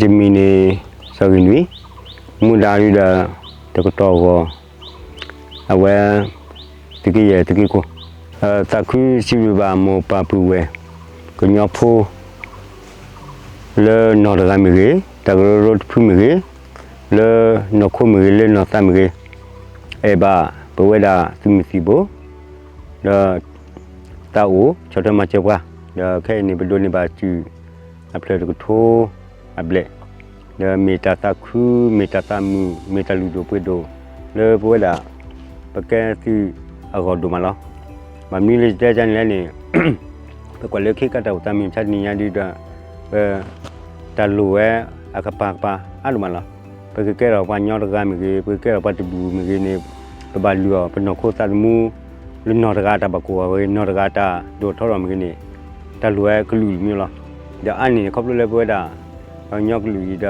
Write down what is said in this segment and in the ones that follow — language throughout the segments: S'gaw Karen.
ယမံၤန့ၣ် စီၤဂ့ၤနွံ, မူဒါဒုဒီး တကတီၢ်အဂီၢ် အဝဲ သုးက့ယဲၢ်သုးက့ခိၣ်, သးခုစံးဘျုးဘၣ်မိၢ်ပၢ်ပုၢ်ဝဲၢ် ကညီဖိ လၢနီၢ်တဂၤမ့ၢ်ဂ့ၤ, တၢ်ကရၢကရိတဖုမ့ၢ်ဂ့ၤ, လၢနီၢ်ခိမ့ၢ်ဂ့ၤ, လၢနီၢ်သးမ့ၢ်ဂ့ၤ, အဲၣ်ဘၣ်ပဝဲဒၣ်သုးမုၢ်သံၣ်ဘိ ဒီး သးအိၣ်ဆီၣ်ထွဲမၤစၢၤပှၤ, ဒီးခဲအံၤန့ၣ် ပဒိးန့ၢ်ဘၣ်စုၣ်အဖျၢၣ်တကထိအဘျဲၣ်, ဒီးမ့ၢ်တၢ်သးခု မ့ၢ်တၢ်သးမုာ် မ့ၢ်တၢ်လုၢ်ဒိၣ်ပှ့ၤဒိၣ် လၢပဝဲဒၣ် ပကဲသုးအဂီၢ်ဒိၣ်မးလီၤ. ဘၣ်မနုၤလၢယတဲဒ်န့ၣ်လဲၣ်န့ၣ် ပကွၢ်လၢခ့ကတၢၢ်အိၣ်သးမုၢ်မဆါတနံၤညါဒုဒီး ပ တၢ်လိၣ်ဝဲအကပၤကပၤအါဒိၣ်မးလီၤ. ပကကဲထီၣ်ပှၤကညီတဂၤမ့ၢ်ဂ့ၤ, ပကကဲထီၣ်ပှၤတဘူၣ်မ့ၢ်ဂ့ၤန့ၣ် ပဘၣ်လုၢ်အီၣ်ပနီၢ်ခိသးသမူ လၢနီၢ်တဂၤအတၢ်ဘၣ်ကိၢ်ဘၣ်ဂီၤ, နီၢ်တဂၤအတၢ်ဒိၣ်ထီၣ်ထီထီၣ်မ့ၢ်ဂ့ၤန့ၣ် တၢ်လိၣ်ဝဲကလုာ်ကလုာ်မ့ၢ်လီၤ. ဒီးအါန့ၢ်န့ၣ် ခီဖျိလၢပဝဲဒၣ် ပှၤကညီကလုာ်အံၤဒီး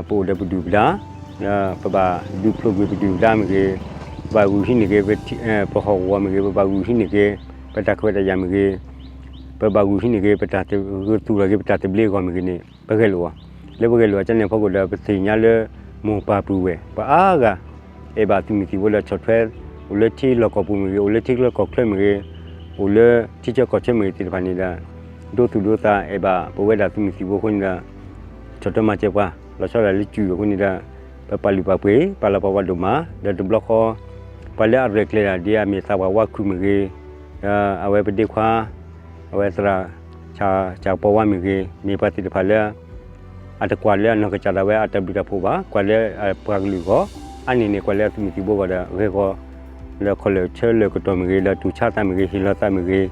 ပအိၣ်ဒီးပဒုၣ်ပဒါ, ဒီးပဘၣ်ဒုးဖျိးကွံာ်ပဒုၣ်ပဒါမ့ၢ်ဂ့ၤ, ပဘၣ်ဂုာ်ဟံးန့ၢ်က့ၤ ပဟီၣ်ကဝီၤမ့ၢ်ဂ့ၤ, ပဘၣ်ဂုာ်ဟံးန့ၢ်က့ၤ ပတၢ်ခွဲးတၢ်ယာ်မ့ၢ်ဂ့ၤ, ပဘၣ်ဂုာ်ဟံးန့ၢ်က့ၤ ပတၢ်ဂုာ်သူၣ်ထီၣ်က့ၤ ပတၢ်သဘျ့အဂီၢ်မ့ၢ်ဂ့ၤန့ၣ် ပဂဲၤလိာ်အီၤ. လၢပဂဲၤလိာ်အကန့ၣ်အဖီခိၣ်ဒီး ပသ့ၣ်ညါလၢ မိၢ်ပၢ်ပုၢ်ဝဲၢ် ပှၤအါဂၤ အဲၣ်ဘၣ်သုးမုၢ်သံၣ်ဘိဒီးဆီၣ်ထွဲ အိၣ်လၢထံလီၢ်ကီၢ်ပူၤမ့ၢ်ဂ့ၤ, အိၣ်လၢထံချၢကီၢ်ချၢမ့ၢ်ဂ့ၤ, အိၣ်လၢထံဆၢကီၢ်ဆၢမ့ၢ်ဂ့ၤသ့ၣ်တဖၣ်န့ၣ်ဒီး ဒိသူၣ်ဒိသးအဲၣ်ဘၣ်ပဝဲဒၣ်သုးမုၢ်သံၣ်ဘိအဃိန့ၣ်ဒီး ဆီၣ်ထွဲမၤစၢၤပှၤ လီၤဆီဒၣ်တၢ်လၢစုၣ်အဃိန့ၣ်ဒီး ပပာ်လုၢ်ပာ်ပှ့ၤ ပာ်လၤပာ်ပှၤဒိၣ်မး ဒီးတဘျီဃီ ပှၤလၢအရဲၣ်ကျဲၤတၢ်ဒ်အမ့ၢ်သးပှၢ်ဝါခုၣ်မ့ၢ်ဂ့ၤ, ဒီးအဝဲပဒ့ခွါ အဝဲသရၣ် ဆၣ်ကပီၤဝါမ့ၢ်ဂ့ၤ, မ့ၢ်ပှၤသ့ၣ်တဖၣ်လၢ အတကွၢ်လၢအနီၢ်ကစၢ်ဒၣ်ဝဲအတၢ်ဘျုးတၢ်ဖှိၣ်ဘၣ်, ကွၢ်လၢပှၤကလုာ်အဂီၢ်, အါန့ၢ်န့ၣ် ကွၢ်လၢသုးမုၢ်သံၣ်ဘိအဂီၢ်ဒီး ဂ့ၢ်ဂီၤ လၢခီၣ်လၢာ်ဆၢလၢာ်ကတီၢ်မ့ၢ်ဂ့ၤ, လၢတူၢ်ဆါသးမ့ၢ်ဂ့ၤ, ဟ့ၣ်လီၤသးမ့ၢ်ဂ့ၤ,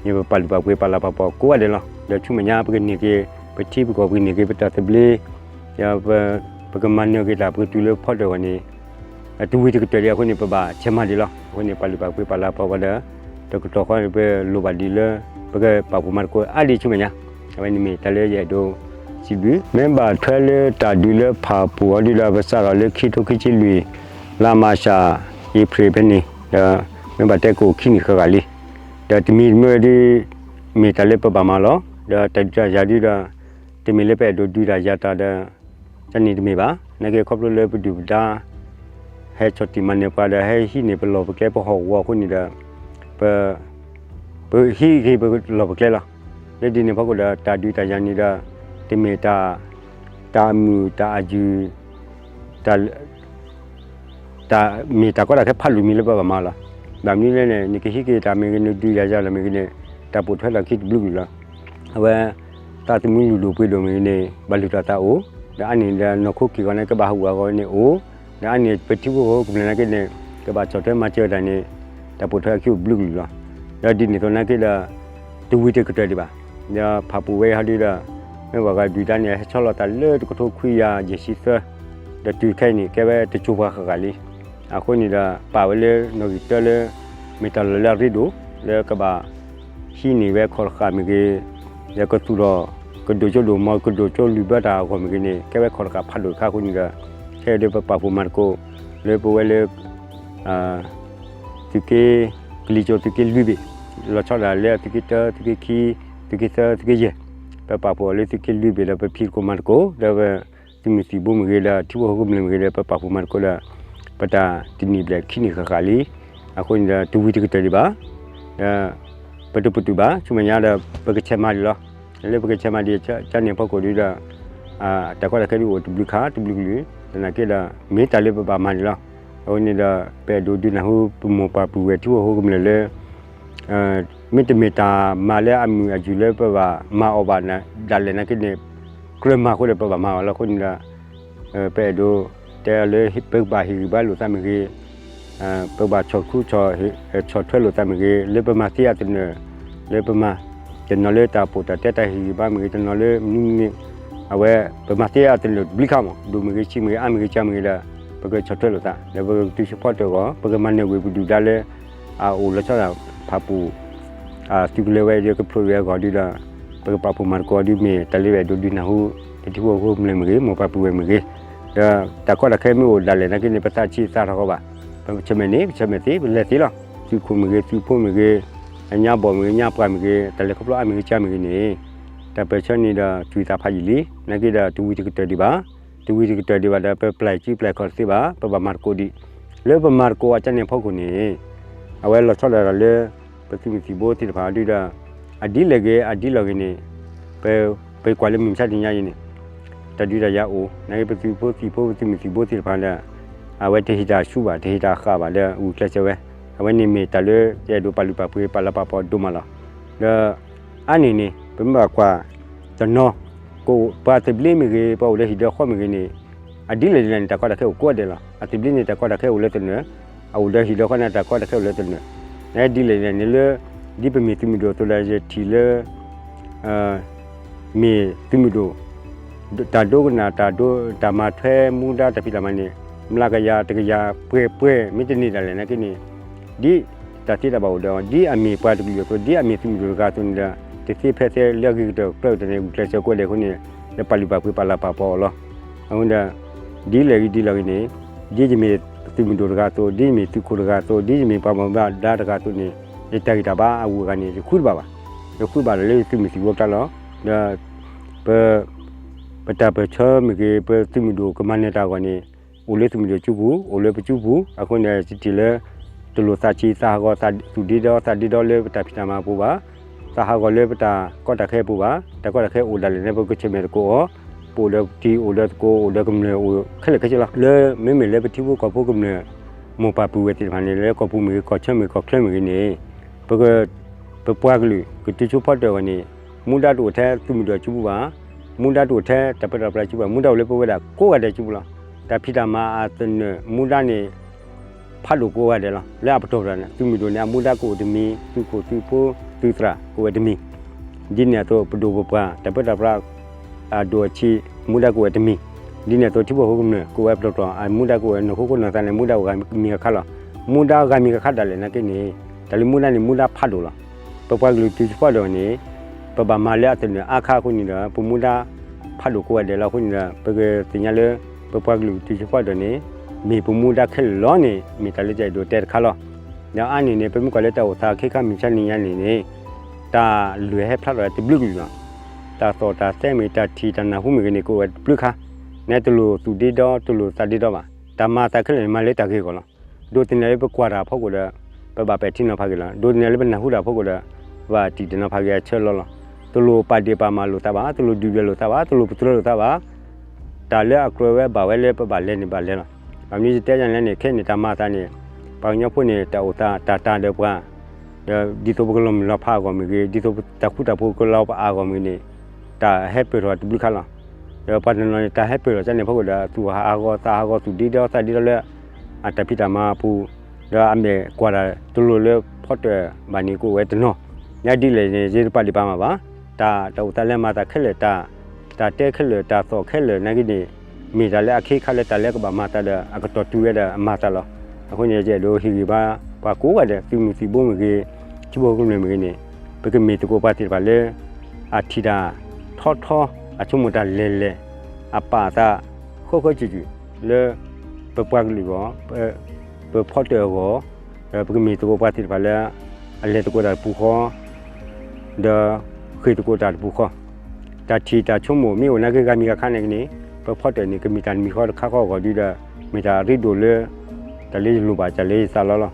မ့ၢ်ပပာ်လုၢ်ပာ်ပှ့ၤ ပာ်လၤပာ်ပှၤကိးဂၤဒဲးလီၤ. ဒီးဆူမဲာ်ညါ ပကန့ၢ်က့ၤ ပထံပကီၢ် ပကန့ၢ်က့ၤပတၢ်သဘျ့ ဒီး ပကမၤနၢၤက့ၤတၢ် ပကတုၤလၢဖီတၢၣ်အဂီၢ်န့ၣ် တဝံၤတကတၢၢ်ဒံးအဃိန့ၣ် ပဘၣ်ဆဲးမၤဒံးလီၤ. အဃိန့ၣ် ပာ်လုၢ်ပာ်ပှ့ၤ ပာ်လၤပာ်ပှၤဒီး တကတီၢ်ဃီန့ၣ် ပလိၣ်ဘၣ်ဒံးလၢ ပကပာ်ဖှိၣ်မၤသကိးအါဒံးဆူမဲာ်ညါ, အဝဲန့ၣ်မ့ၢ်တၢ်လၢယအဲၣ်ဒိးစံးဘျုး. မ့ၢ်ဘၣ်ထွဲလၢတၢ်ဒုးလၢဖၣ်ပူၣ်အီၤဒုဒီး ပစးထီၣ်လၢခံကထိခံဆံလွံၢ် လါမၢ်ၡး အ့ဖြ့ၣ်ဖဲန့ၣ်ဒီး မ့ၢ်ဘၣ်တဲကအိၣ်ခံနံၣ်ဃၣ်ဃၣ်လံ. ဒီးတမံၤတမံၤဒု မ့ၢ်တၢ်လၢပဘၣ်မၤလီၤ. ဒီးတၢ်ဒုးတၢ်ယၤဒုဒီး တမ့ၢ်လၢပအဲၣ်ဒိးဒုးတၢ်ယၤတၢ်ဒီး တၢ်န့ၣ်တမ့ၢ်ဘၣ်. နာ်က့ခီဖျိလၢပဒုၣ်ပဒါ ဟဲဆီၣ်တံၢ်မၤနၢၤပှၤဒီး ဟဲဟံးန့ၢ်ပလီၢ်ပကျဲပဟီၣ်ကဝီၤအဃိန့ၣ်ဒီး ပ ပဟံးက့ၤပလီၢ်ပကျဲလီၤ. လၢဒ်န့ၣ်အဖီခိၣ်ဒီး တၢ်ဒုးတၢ်ယၤန့ၣ်ဒီး တမ့ၢ်တၢ် တၢ်အမုာ်တၢ်အယုၢ် တၢ် တၢ်မ့ၢ်တၢ်ကီတၢ်ခဲဖးဒိၣ်မံၤလၢပဘၣ်မၤလီၤ. ဘၣ်မနုၤလဲၣ်န့ၣ် နကဟံးက့ၤတၢ်မ့ၢ်ဂ့ၤ နဒုးတၢ်ယၤတၢ်မ့ၢ်ဂ့ၤန့ၣ် တၢ်ပိာ်ထွဲထီၣ်ခံတဘျုးကလုာ်လီၤ. အဝဲ သးသမူလုၢ်ဒိၣ်ပှ့ၤဒိၣ်မ့ၢ်ဂ့ၤန့ၣ် ဘၣ်လုၢ်ထီၣ်သးအိၣ်, ဒီးအါန့ၢ်ဒီးနီၢ်ခိက့ၢ်ဂီၤန့ၣ် ကဘၣ်ဟးဂူာ်ဟးဂီၤန့ၣ်အိၣ်, ဒီးအါန့ၢ်ပထံဖိကီၢ်ဖိကမျၢၢ်နာ်က့န့ၣ် ကဘၣ်ဆီၣ်ထွဲမၤစၢၤတၢ်န့ၣ် တၢ်ပိာ်ထွဲအခံအိၣ်တဘျုးကလုာ်လီၤ. ဒီးဒ်န့ၣ်အသိးနာ်က့ဒီး တဝံၤတကတၢၢ်ဒံးဘၣ်. ဒီးဖၣ်ပူၣ်ဝဲဟီဒုဒီး မ့ၢ်ပှၤဂၤဒုၣ်ဒါန့ၣ် ဟဲဆီလီၤသးလၢတကထိခွံကယၤယဲၢ်ဆံသၢ ဒီးတုၤခဲအံၤန့ၣ် ကဲဝဲတကၠိၤပှၤဃၣ်ဃၣ်လံ. အဃိန့ၣ်ဒီး ပာ်ဝဲလၢနီၣ်ဂံၢ်တၢလၢ မ့ၢ်တၢ်လီၢ်လၢအရ့ဒိၣ် လၢကဘၣ်ဟံးန့ၢ်ဝဲခီၣ်တဃာ်မ့ၢ်ဂ့ၤ, ဒီးကသူၣ်ထီၣ် ကဒိၣ်ကၠိဒိၣ်မီၤ ကဒိၣ်ကၠိလုၢ်ဘၢတၢ်အဂီၢ်မ့ၢ်ဂ့ၤန့ၣ် ကဲဝဲခီၣ်တဃာ်ဖးဒိၣ်တခါအဃိန့ၣ်ဒီး ခဲအံၤဒီးပပာ်ဖှိၣ်မၤသကိး လၢပဝဲလၢ သုးက့ ကလံၤစိးသုးက့လွံၢ်ဘ့ၣ် လီၤဆီဒၣ်လၢသုးက့တၢ သုးက့ခံ သုးက့သၢ သုးက့ယဲၢ် ပပာ်ဖှိၣ်အီၤလၢသုးက့လွံၢ်ဘ့ၣ်ဒီး ပဖံးသကိးမၤသကိး ဒီးပသုးမုၢ်သံၣ်ဘိမ့ၢ်ဂ့ၤ ဒီးထံဖိကီၢ်ဖိကမျၢၢ်မ့ၢ်ဂ့ၤဒီး ပပာ်ဖှိၣ်မၤသကိးဒီး ပတၢ်တနံၣ်ဘျဲၣ်ခံနံၣ်ဃၣ်ဃၣ်လံ. အဃိန့ၣ်ဒီး တဝံၤတကတၢၢ်ဒံးဘၣ်. ဒီး ပတပတုာ်ဘၣ် ဆူမဲာ်ညါဒီး ပကဆဲးမၤဒံးလီၤ. လၢပကဆဲးမၤဒံးကန့ၣ်အဖီခိၣ်ဒုဒီး တၢ်ကီတၢ်ခဲဒုအိၣ်တဘျုးခါတဘျုးကလုာ် သနာ်က့ဒီး မ့ၢ်တၢ်လၢပဘၣ်မၤန့ၣ်လီၤ. အဃိန့ၣ်ဒီး ပအဲၣ်ဒိးဒုးနၢ်ဟူပမိၢ်ပၢ်ပုၢ်ဝဲၢ်ထံဖိကီၢ်ဖိကမျၢၢ်လၢ မ့တမ့ၢ်တၢ်မၤလၢအမုာ်အယုၢ်လၢပဘၣ်မၤအီၤဘၣ်ဒၣ်လဲာ်နာ်က့န့ၣ် ကြၢးမၤအဃိဒီးပဘၣ်မၤအီၤလီၤ. အဃိန့ၣ်ဒီး ပအဲၣ်ဒိးတဲအီၤလၢပကဘၣ်ဟ့ၣ်ဂံၢ်ဘါလိာ်သးမ့ၢ်ဂ့ၤ, ပကဘၣ်ဆီၣ်ခူဆီၣ်ထွဲလိာ်သးမ့ၢ်ဂ့ၤ, လၢပမၤသ့အသနၢၣ် လၢပမၤ တနီၤလၢတၢ်ပိာ်တၢ်တဲတၢ်ဟ့ၣ်ဂံၢ်ဘါမ့ၢ်ဂ့ၤ, တနီၤလၢမနုၤမနုၤ အဝဲ ပမၤသ့အသနၢၣ်တဘျုးခါမး ဒိၣ်မ့ၢ်ဂ့ၤဆံးမ့ၢ်ဂ့ၤ အါမ့ၢ်ဂ့ၤကၢ်မ့ၢ်ဂ့ၤဒီး ပကဆီၣ်ထွဲလိာ်သး ဒီးပကတုၤဆူဖီတၢၣ်အဂီၢ် ပကမၤနၢၤကွံာ်ပဒုၣ်ဒါလၢ အအိၣ်လီၤဆီဒၣ်ဖၣ်ပူၣ် သုးကလၢၤဝဲဒီးကဖျိးဝဲအဂီၢ်ဒုဒီး ပကပာ်ဖှိၣ်မၤသကိးအီၤဒုမ့ၢ် တၢ်လၢပအဲၣ်ဒိးဒုးနၢ်ဟူ ပထံဖိကီၢ်ဖိကမျၢၢ်မ့ၢ်ဂ့ၤ မိၢ်ပၢ်ပုၢ်ဝဲၢ်မ့ၢ်ဂ့ၤ, ဒီးတၢ်ကီတၢ်ခဲမ့ၢ်အိၣ်ဒၣ်လဲာ်နာ်က့န့ၣ် ပသးဆံးသးထီၣ်ဃီဘၣ်, ပဆၢၣ်မဲာ်န့ၣ် ပဆၢၣ်မဲာ်သ့ ပလဲၤသ့လီၤ. သုးခိၣ်မ့ၢ်ဂ့ၤ သုးဖိမ့ၢ်ဂ့ၤ, အညါဘီၣ်မ့ၢ်ဂ့ၤ ညါပှၢ်မ့ၢ်ဂ့ၤ တၢ်လဲၤခီဖျိအါမ့ၢ်ဂ့ၤကၢ်မ့ၢ်ဂ့ၤန့ၣ် တၢ်ပၢၢ်ဆၢန့ၣ်ဒီး ကွံာ်သးဖးယံာ်လံ, နာ်က့ဒီး တဝံၤတကတၢၢ်ဒံးဘၣ်, တဝံၤတကတၢၢ်ဒံးဘၣ်ဒီး ပပျၢ်စုပျၢ်ခီၣ်တသ့ဘၣ်, ပဘၣ်မၤသကိးဒံး, လၢပမၤသကိးအကၢန့ၣ်အဖီခိၣ်န့ၣ် အဝဲလီၤဆီဒၣ်တၢ်လၢ ပသုးမုၢ်သံၣ်ဘိသ့ၣ်တဖၣ်ဒုဒီး အဒ်လဲၣ်ဂ့ၤ အဒ်လီၢ်ဂ့ၤန့ၣ် ပ ပကွၢ်လၢမုၢ်မဆါတနံၤညါအံၤန့ၣ် တၢ်ဒုးတၢ်ယၤအိၣ်, နာ်က့ ပသုးဖိသံၣ်ဖိ ပသုးမုၢ်သံၣ်ဘိသ့ၣ်တဖၣ်ဒီး အဝဲတဟ့ၣ်တၢ်ဆူၣ်ဘၣ် တဟ့ၣ်တၢ်ဃၣ်ဘၣ်ဒီး ဂုာ်ကျဲးစၢးဝဲ, အဝဲန့ၣ်မ့ၢ်တၢ်လၢယအဲၣ်ဒိးပာ်လုၢ်ပာ်ပှ့ၤ ပာ်လၤပာ်ပီၤဒိၣ်မးလီၤ. ဒီး အါန့ၢ်န့ၣ် ပမ့ၢ်ဘၣ်ကွၢ် တနီၤ ကအိၣ် ပှၤသဘျ့မ့ၢ်ဂ့ၤ ပှၤအိၣ်ဒီးဟံၣ်ဒီးဃီမ့ၢ်ဂ့ၤန့ၣ် အဒ်လဲၣ်ဒ်လဲၣ်န့ၣ် တၢ်ကီတၢ်ခဲအိၣ်ကိးဂၤဒဲးလီၤ. အသဘျ့န့ၣ် တၢ်ကီတၢ်ခဲအိၣ်လၢသနၢၣ်, အအိၣ်ဒီးဟံၣ်ဒီးဃီန့ၣ် တၢ်ကီတၢ်ခဲအိၣ်လၢသနၢၣ်, ဒ်လဲၣ်ဒ်လဲၣ်န့ၣ်လၢ ဒ်ပမ့ၢ်သုးမုၢ်ဒိၣ်အသိးဒီး ယထံၣ်လၢ မ့ၢ်သုးမုၢ်ဒိၣ် တၢ်ဒိကနၣ် တၢ်ဒိ တၢ်မၤထွဲမူဒါတၢ်ဖံးတၢ်မၤန့ၣ် မျးကယၤတကယၤပှဲၤပှဲၤ မ့ၢ်တန့ၢ်ဒၣ်လဲာ်နာ်က့န့ၣ် ဒ်တၢ်သ့တၢ်ဘၣ်အိၣ်ဒီး ဒ်အမ့ၢ်ပှၤတကလုာ်အသိး ဒ်အမ့ၢ်သုးမုၢ်ဒိၣ်တဂၤအသိးန့ၣ်ဒီး တသ့ဖဲသ့လၢအဂ့ၤကတၢၢ်ကတၢၢ်န့ၣ် ဂုာ်ကျဲးစၢးကိးဂၤဒဲးအဃိန့ၣ် လၢပာ်လုၢ်ပာ်ပှ့ၤပာ်လၤပာ်ပီၤအီၤလီၤ. အဃိဒီး ဒ်လဲၣ်ဂ့ၤဒ်လဲၣ်ဂ့ၤန့ၣ် ဒ်ယမ့ၢ်သုးမုၢ်ဒိၣ်တဂၤအသိး ဒ်ယမ့ၢ်သုးခိၣ်တဂၤအသိး ဒ်ယမ့ၢ်ပှၤဘၣ်မူဘၣ်ဒါတဂၤအသိးန့ၣ် ယတၢ်ဂံၢ်တၢ်ဘါအဂုၤအဂၤန့ၣ် ယဃုတဘၣ်ဘၣ်. ယဃုဘၣ်ဒီးလၢယသုးမုၢ်သံၣ်ဘိအကျါလီၤ. ဒီး ပ ပတၢ်ပၢၢ်ဆၢမ့ၢ်ဂ့ၤ ပသုးမုၢ်ဒိၣ်ကမၤနၢၤတၢ်အဂီၢ်န့ၣ် အိၣ်လၢသုးမုၢ်ဒိၣ်စုပူၤ အိၣ်လၢပစုပူၤ အဃိန့ၣ် ယထံၣ်လၢ တလိၣ်သးဆံးသးဟးဂီၤ သူၣ်ဒ့ဒီ သးဒ့ဒီလၢပတၢ်ဖံးတၢ်မၤအပူၤဘၣ်, သးဟးဂီၤလၢပတၢ်ကီတၢ်ခဲအပူၤဘၣ်, တၢ်ကီတၢ်ခဲအိၣ်ဒၣ်လဲာ်န့ၣ် ပကဆၢၣ်မဲာ်သကိးအီၤ, ပအိၣ်ဒီးပထံ အိၣ်ဒီးသကိး အိၣ်ဒီးကမျၢၢ် အိၣ်ခဲလၢာ်ခဲဆ့လီၤ. လၢမ့မ့ၢ်လၢပထံဖိကီၢ်ဖိကမျၢၢ် မိၢ်ပၢ်ပုၢ်ဝဲၢ်သ့ၣ်တဖၣ်န့ၣ် လၢကီၢ်ပူၤမ့ၢ်ဂ့ၤ ကီၢ်ဆၢမ့ၢ်ဂ့ၤ ကီၢ်ချၢမ့ၢ်ဂ့ၤန့ၣ် ပက ပပှၤကလုာ်ကတုၤဆူဖီတၢၣ်အဂီၢ်န့ၣ် မူဒါတအိၣ်ထဲသုးမုၢ်ဒိၣ်စုပူၤဘၣ်, မူဒါတအိၣ်ထဲတၢ်ပၢတၢ်ပြးစုပူၤဘၣ်, မူဒါအိၣ်လၢပဝဲဒၣ်ကိးဂၤဒဲးစုပူၤလီၤ. တၢ်ဖံးတၢ်မၤအသနၢၣ်မူဒါန့ၣ် ဖးဒိၣ်ကိးဂၤဒဲးလီၤ. လၢအပတီၢ်ပတၢ်န့ၣ် သုးမုၢ်ဒိၣ်န့ၣ် အမူဒါကအိၣ်တမံၤ, သုးခိၣ်သုးဖိသုးသရၣ်ကအိၣ်ဝဲတမံၤ, ဒ်န့ၣ်အသိး ပဒိၣ်ပပှၢ် တၢ်ပၢတၢ်ပြး အဒိၣ်အဆံး မူဒါကအိၣ်ဝဲတမံၤ, ဒ်န့ၣ်အသိး ထံဖိကီၢ်ဖိကမျၢၢ် ကအိၣ်ဝဲပတီၢ်ပတီၢ် အမူဒါကအိၣ်ဝဲနီၢ်ခိခိၣ်နီၢ်သးန့ၣ် မူဒါအိၣ်ဂၤမံၤဂၤခါလီၤ. မူဒါဂၤမံၤဂၤခါဒၣ်လဲာ်နာ်က့န့ၣ် တၢ်လၢမူဒါန့ၣ် မူဒါဖးဒိၣ်လီၤ. ပပှၤကလုာ်တုၤဆူဖီတၢၣ်န့ၣ် ပဘၣ်မၤလၢအသနၢၣ်အါခါအဃိန့ၣ်ဒီး ပမူဒါဖးဒိၣ်ကိးဂၤဒဲးလီၤ. အဃိန့ၣ်ဒီး ပကသ့ၣ်ညါလၢ ပပှၤကလုာ်တုၤဆူဖီတၢၣ်န့ၣ် မ့ၢ်ပမူဒါခဲလၢာ်လီၤန့ၣ် မ့ၢ်တၢ်လၢယအဲၣ်ဒိးတဲတခါလီၤ. ဒီးအါန့ၢ်န့ၣ် ပမ့ၢ်ကွၢ်လၢတၢ်အိၣ်သးခဲခါမုၢ်မဆါတနံၤညါန့ၣ်န့ၣ် တၢ်လုၢ်ဟဲဖျါထီၣ်တဘျုးကလုာ်လီၤ. တၢ်သီၣ်တၢ်သဲမ့ၢ် တၢ်ထံၣ်တၢ်နၢ်ဟူမ့ၢ်ဂ့ၤန့ၣ် ကအိၣ်ဝဲတဘျုးခါ, နတလိၣ်သူၣ်ဒ့ဒီ တလိၣ်သးဒ့ဒီဘၣ်. တၢ်မၤအသးခဲလၢာ်န့ၣ် မၤလၢတၢ်ဂ့ၢ်အဂီၢ်လီၤ. ဒိးသန့ၤလၢပကွၢ်တၢ်အဖီခိၣ်ဒီး ပဘၣ်ပဲာ်ထံနီၤဖးက့ၤလီၤ. ဒိးသန့ၤလၢပနၢ်ဟူတၢ်အဖီခိၣ်ဒီး ပဘၣ်တံၢ်တနီၤဖးက့ၤအဆၢလီၤလီၤ. တလိၣ်ပာ်ဒ့ၣ်ပာ်မၤလိာ်သးဘၣ်, တလိၣ်ဒုၣ်ဒွဲၣ်လိာ်သးဘၣ်, တလိၣ်ပတြၢၤလိာ်သးဘၣ်. တၢ်လၢအကြၢးဝဲဘၣ်ဝဲလၢပဘၣ်လဲၤန့ၣ် ဘၣ်လဲၤလီၤ. ဘၣ်မနုၤယတဲယၤလဲၣ်န့ၣ် ခဲအံၤန့ၣ် တၢ်မၤအသးန့ၣ် ပှၤကညီဖိန့ၣ် တၢ်အိၣ်သးတၢ်တၢ်ဒီးပှၤ ဒီးဒ်သိးပကလီၤမုၢ်လီၤဖးအဂီၢ်မ့ၢ်ဂ့ၤ, ဒ်သိးတၢ်ဃူတၢ်ဖိးကလီၤပာ်အဂီၢ်မ့ၢ်ဂ့ၤန့ၣ် တၢ်ဟဲပၢၢ်ထီၣ်တဘျုးခါလီၤ. ဒီးပှၤတနီၤန့ၣ် တၢ်ဟဲပၢၢ်ထီၣ်ကန့ၣ်အဖီခိၣ်ဒီး သူၣ်ဟးဂီၤသးဟးဂီၤ သူၣ်ဒ့ဒီသးဒ့ဒီလၢ အတၢ်ဖံးတၢ်မၤအပူၤ, ဒီးအမဲာ်ကွၢ်တၢ်တလိၤလၢဖီတၢၣ်ဘၣ်န့ၣ် ကအိၣ်ဝဲတနီၤ. ယဒ်လဲၣ်န့ၣ် ယတပာ်ဒ့ၣ်ပာ်မၤဘၣ်. တၢ် တၢ်အိၣ်သးလၢမၤသးခဲလၢာ်, တၢ် တၢ်တဲခဲလၢာ်, တၢ်သီၣ်ခဲလၢာ်နာ်က့န့ၣ် မ့ၢ်တၢ်လၢအခ့အခါလၢတၢ်လၢကဘၣ်မၤသးဒီး အကတီၢ်တုၤဝဲဒၣ်အမၤသးလီၤ. အဃိန့ၣ် ယအဲၣ်ဒိးဟ့ၣ်ဂံၢ်ဘါ ပှၤကိးဂၤဒဲး သုးမုၢ်သံၣ်ဘိမ့ၢ်ဂ့ၤ, ထံဖိကမျၢၢ်မ့ၢ်ဂ့ၤန့ၣ် ပကမ့ၢ်သကိးပှၤသ့ၣ်တဖၣ်လၢ အထံၣ်တၢ်ထီထီ အဆိကမိၣ်တၢ်လဲၢ်လဲၢ်, အပာ်အသးဃၢဃၢစုာ်စုာ် လၢ ပပှၤကလုာ်အဂီၢ်, ပဖီတၢၣ်အဂီၢ်, ဒီးပကမ့ၢ်သကိးပှၤသ့ၣ်တဖၣ်လၢ အလဲၤသကိးတၢ်တပူၤဃီ ဒီးဃ့ၢ်သကိးတၢ်တပူၤဃီ, တၢ်ထံၣ်တၢ်ဆိကမိၣ်မ့ၢ်အိၣ်နာ်က့ဂၤမံၤဂၤခါန့ၣ်က့န့ၣ် ပဖီတၢၣ်န့ၣ် ကမ့ၢ်တၢ်တမံၤဃီတခါဃီအဂီၢ်ဒုဒီး မ့ၢ်တၢ်အရ့ဒိၣ်လၢ တၢ်လၢယလိၣ်ဘၣ် တၢ်လၢယသးလီလီ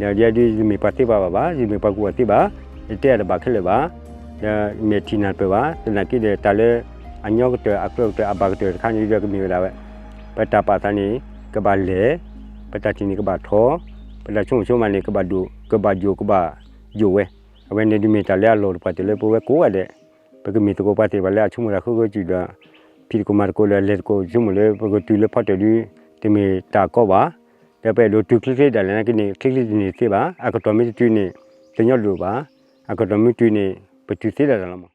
ၤ. ဒီးယဲဒု ယမ့ၢ်ပှၤသ့ပှၤဘၣ်ဘၣ်, ယမ့ၢ်ပှၤကူၣ်ဘၣ်သ့ဘၣ်, ယတဲအတဘၣ်ခဲလၢာ်ဘၣ်, ဒီးမ့ၢ်ထံၣ်နၢ်တပၢၢ်ဘၣ်, သနာ်က့ဒီးတၢ်လၢ အညီကတၢၢ် အကြၢးကတၢၢ် အဘၣ်ကတၢၢ်တခါန့ၣ်ဒီးကမ့ၢ်ဝဲဒၣ်ဝဲ ပတၢ်ပာ်သးန့ၣ် ကဘၣ်လဲၢ်, ပတၢ်ထံၣ်န့ၣ်ကဘၣ်ထီ, ပတၢ်ဆိကမိၣ်ဆိကမးန့ၣ် ကဘၣ်ဒိၣ် ကဘၣ်ယိာ် ကဘၣ်ယိာ်ဝဲ, အဝဲန့ၣ်ဒုးမ့ၢ်တၢ်လၢအလီၢ်တပှၢ်တၢၢ်လၢပဝဲကိးဂၤဒဲး, ပကမ့ၢ်သကိးပှၤသ့ၣ်တဖၣ်လၢအဆိကမိၣ်တၢ်ဃၢဃၢစုာ်ဒီး ဖံးသကိးမၤသကိးဒီး လဲၤသကိးဆိကမိၣ်လၢပကတုၤလၢဖီတၢၣ်ဒု တမ့ၢ်တၢ်ကီဘၣ်, ဒီးပအဲၣ်ဒိးတုၤချ့ချ့ဒၣ်လဲာ်နာ်က့န့ၣ် ချ့ချ့တန့ၢ်သ့ဘၣ်, အကတီၢ်မ့ၢ်တတုၤန့ၣ် တညီဒိၣ်ဘၣ်, အကတီၢ်မ့ၢ်တုၤန့ၣ် ပတုၤသ့ဒၣ်တၢ်လီၤမး.